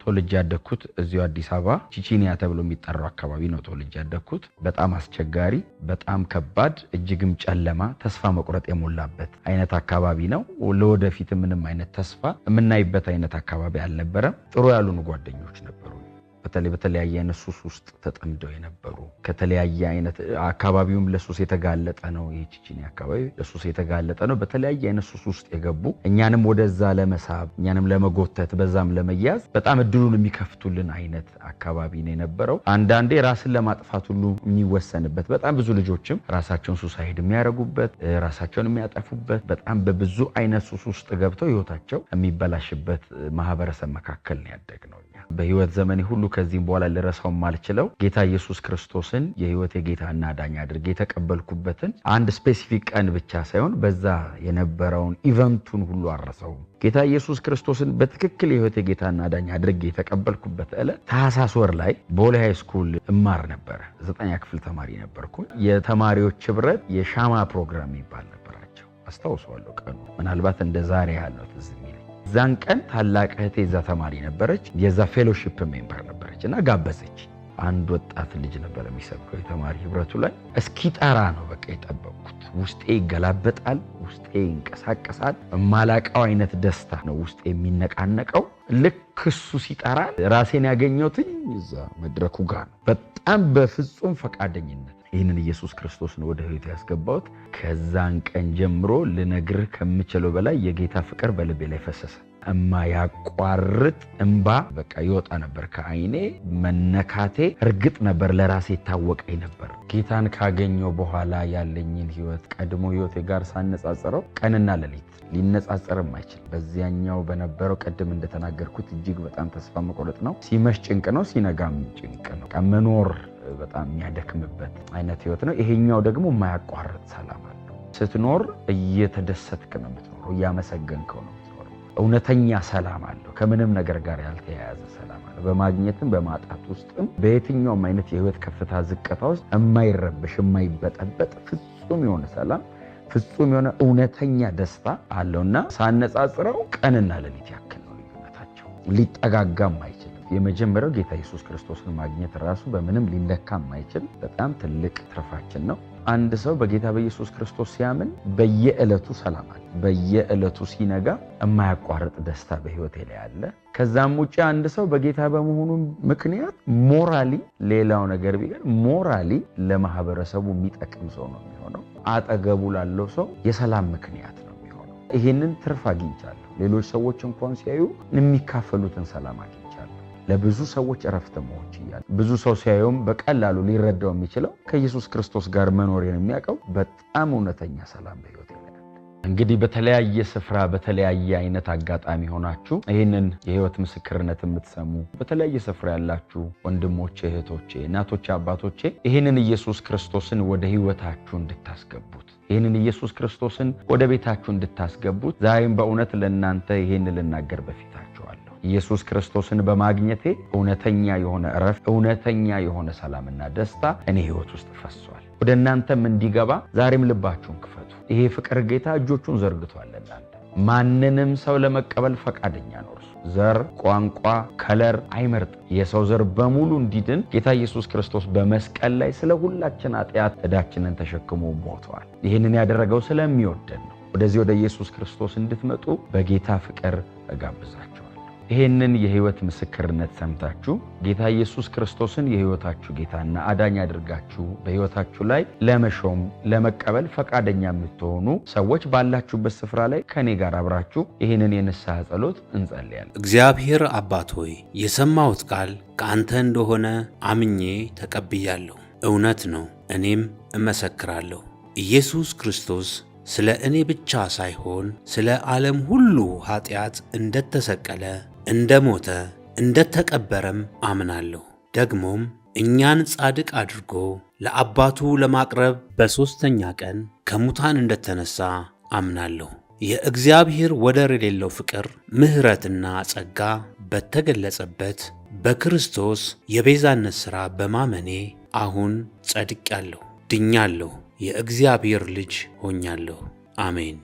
ተወልጄ ያደግኩት እዚሁ አዲስ አበባ ቺቺኒያ ተብሎ የሚጠራው አካባቢ ነው። ተወልጄ ያደግኩት በጣም አስቸጋሪ፣ በጣም ከባድ፣ እጅግም ጨለማ፣ ተስፋ መቁረጥ የሞላበት አይነት አካባቢ ነው። ለወደፊት ምንም አይነት ተስፋ የምናይበት አይነት አካባቢ አልነበረም። ጥሩ ያልሆኑ ጓደኞች ነበሩ። በተለይ በተለያየ አይነት ሱስ ውስጥ ተጠምደው የነበሩ፣ ከተለያየ አይነት አካባቢውም ለሱስ የተጋለጠ ነው። ይህ ቺቺኒያ አካባቢ ለሱስ የተጋለጠ ነው። በተለያየ አይነት ሱስ ውስጥ የገቡ፣ እኛንም ወደዛ ለመሳብ፣ እኛንም ለመጎተት፣ በዛም ለመያዝ በጣም እድሉን የሚከፍቱልን አይነት አካባቢ ነው የነበረው። አንዳንዴ ራስን ለማጥፋት ሁሉ የሚወሰንበት፣ በጣም ብዙ ልጆችም ራሳቸውን suicide የሚያደርጉበት፣ ራሳቸውን የሚያጠፉበት፣ በጣም በብዙ አይነት ሱስ ውስጥ ገብተው ህይወታቸው የሚበላሽበት ማህበረሰብ መካከል ነው ያደግነው። እኛ በህይወት ዘመኔ ሁሉ ከዚህም በኋላ ልረሳው የማልችለው ጌታ ኢየሱስ ክርስቶስን የህይወቴ ጌታና አዳኝ አድርጌ የተቀበልኩበትን አንድ specific ቀን ብቻ ሳይሆን በዛ የነበረውን event ኡን ሁሉ አልረሳውም። ጌታ ኢየሱስ ክርስቶስን በትክክል የህይወቴ ጌታና አዳኝ አድርጌ የተቀበልኩበት ዕለት ታህሳስ ወር ላይ ቦሌ high school እማር ነበረ። ዘጠኛ ክፍል ተማሪ ነበርኩ። የተማሪዎች ህብረት የሻማ ፕሮግራም ይባል ነበራቸው። አስታውሰዋለሁ ቀኑ፣ ምናልባት እንደ ዛሬ ያህል ነው ትዝ የሚለኝ። እዛን ቀን ታላቅ እህቴ እዛ ተማሪ ነበረች። የዛ fellowship member ነበረች እና ጋበዘች። አንድ ወጣት ልጅ ነበር የሚሰብከው የተማሪ ህብረቱ ላይ። እስኪጠራ ነው በቃ የጠበቅኩት። ውስጤ ይገላበጣል፣ ውስጤ ይንቀሳቀሳል። የማላቀው አይነት ደስታ ነው ውስጤ የሚነቃነቀው። ልክ እሱ ሲጠራ ራሴን ያገኘሁትኝ እዛ መድረኩ ጋር ነው። በጣም በፍጹም ፈቃደኝነት ይህንን ኢየሱስ ክርስቶስን ወደ ህይወት ያስገባሁት። ከዛን ቀን ጀምሮ ልነግርህ ከምችለው በላይ የጌታ ፍቅር በልቤ ላይ ፈሰሰ። እማያቋርጥ እምባ በቃ ይወጣ ነበር ከአይኔ። መነካቴ እርግጥ ነበር፣ ለራሴ ይታወቀኝ ነበር። ጌታን ካገኘው በኋላ ያለኝን ህይወት ቀድሞ ህይወቴ ጋር ሳነጻጽረው ቀንና ሌሊት፣ ሊነጻጸርም አይችል። በዚያኛው በነበረው ቅድም እንደተናገርኩት እጅግ በጣም ተስፋ መቁረጥ ነው። ሲመሽ ጭንቅ ነው፣ ሲነጋም ጭንቅ ነው። መኖር በጣም የሚያደክምበት አይነት ህይወት ነው። ይሄኛው ደግሞ የማያቋርጥ ሰላም አለው። ስትኖር እየተደሰትክ ነው የምትኖረው፣ እያመሰገንከው ነው የምትኖረው። እውነተኛ ሰላም አለው። ከምንም ነገር ጋር ያልተያያዘ ሰላም አለው። በማግኘትም በማጣት ውስጥም በየትኛውም አይነት የህይወት ከፍታ ዝቅታ ውስጥ የማይረብሽ፣ የማይበጠበጥ ፍጹም የሆነ ሰላም፣ ፍጹም የሆነ እውነተኛ ደስታ አለውና ሳነጻጽረው ቀንና ሌሊት ያክል ነው ልዩነታቸው። ሊጠጋጋም አይችልም። የመጀመሪያው ጌታ ኢየሱስ ክርስቶስን ማግኘት ራሱ በምንም ሊለካ የማይችል በጣም ትልቅ ትርፋችን ነው። አንድ ሰው በጌታ በኢየሱስ ክርስቶስ ሲያምን በየዕለቱ ሰላም አለ። በየዕለቱ ሲነጋ የማያቋርጥ ደስታ በህይወቴ ላይ አለ። ከዛም ውጭ አንድ ሰው በጌታ በመሆኑ ምክንያት morally፣ ሌላው ነገር ቢቀር morally ለማህበረሰቡ የሚጠቅም ሰው ነው የሚሆነው። አጠገቡ ላለው ሰው የሰላም ምክንያት ነው የሚሆነው። ይህንን ትርፍ አግኝቻለሁ። ሌሎች ሰዎች እንኳን ሲያዩ የሚካፈሉትን ሰላም አግኝቻለሁ። ለብዙ ሰዎች እረፍት መሆን ችያለሁ። ብዙ ሰው ሲያየውም በቀላሉ ሊረዳው የሚችለው ከኢየሱስ ክርስቶስ ጋር መኖሬን የሚያውቀው በጣም እውነተኛ ሰላም በህይወቴ ላይ አለ። እንግዲህ በተለያየ ስፍራ በተለያየ አይነት አጋጣሚ ሆናችሁ ይህንን የህይወት ምስክርነት የምትሰሙ በተለያየ ስፍራ ያላችሁ ወንድሞቼ፣ እህቶቼ፣ እናቶቼ፣ አባቶቼ፣ ይህንን ኢየሱስ ክርስቶስን ወደ ህይወታችሁ እንድታስገቡት፣ ይህንን ኢየሱስ ክርስቶስን ወደ ቤታችሁ እንድታስገቡት ዛሬም በእውነት ለእናንተ ይህን ልናገር በፊታችኋለሁ። ኢየሱስ ክርስቶስን በማግኘቴ እውነተኛ የሆነ እረፍት፣ እውነተኛ የሆነ ሰላምና ደስታ እኔ ህይወት ውስጥ ፈሷል። ወደ እናንተም እንዲገባ ዛሬም ልባችሁን ክፈቱ። ይሄ ፍቅር ጌታ እጆቹን ዘርግቷል ለእናንተ። ማንንም ሰው ለመቀበል ፈቃደኛ ነው። እርሱ ዘር፣ ቋንቋ፣ color አይመርጥም። የሰው ዘር በሙሉ እንዲድን ጌታ ኢየሱስ ክርስቶስ በመስቀል ላይ ስለ ሁላችን ኃጢአት ዕዳችንን ተሸክሞ ሞተዋል። ይህንን ያደረገው ስለሚወደን ነው። ወደዚህ ወደ ኢየሱስ ክርስቶስ እንድትመጡ በጌታ ፍቅር እጋብዛችኋለሁ። ይህንን የህይወት ምስክርነት ሰምታችሁ ጌታ ኢየሱስ ክርስቶስን የህይወታችሁ ጌታና አዳኝ አድርጋችሁ በህይወታችሁ ላይ ለመሾም፣ ለመቀበል ፈቃደኛ የምትሆኑ ሰዎች ባላችሁበት ስፍራ ላይ ከኔ ጋር አብራችሁ ይህንን የንስሐ ጸሎት እንጸልያለን። እግዚአብሔር አባት ሆይ፣ የሰማሁት ቃል ከአንተ እንደሆነ አምኜ ተቀብያለሁ። እውነት ነው፣ እኔም እመሰክራለሁ። ኢየሱስ ክርስቶስ ስለ እኔ ብቻ ሳይሆን ስለ ዓለም ሁሉ ኃጢአት እንደተሰቀለ፣ እንደ ሞተ፣ እንደ ተቀበረም አምናለሁ። ደግሞም እኛን ጻድቅ አድርጎ ለአባቱ ለማቅረብ በሦስተኛ ቀን ከሙታን እንደተነሣ አምናለሁ። የእግዚአብሔር ወደር የሌለው ፍቅር፣ ምሕረትና ጸጋ በተገለጸበት በክርስቶስ የቤዛነት ሥራ በማመኔ አሁን ጸድቄአለሁ፣ ድኛለሁ፣ የእግዚአብሔር ልጅ ሆኛለሁ። አሜን።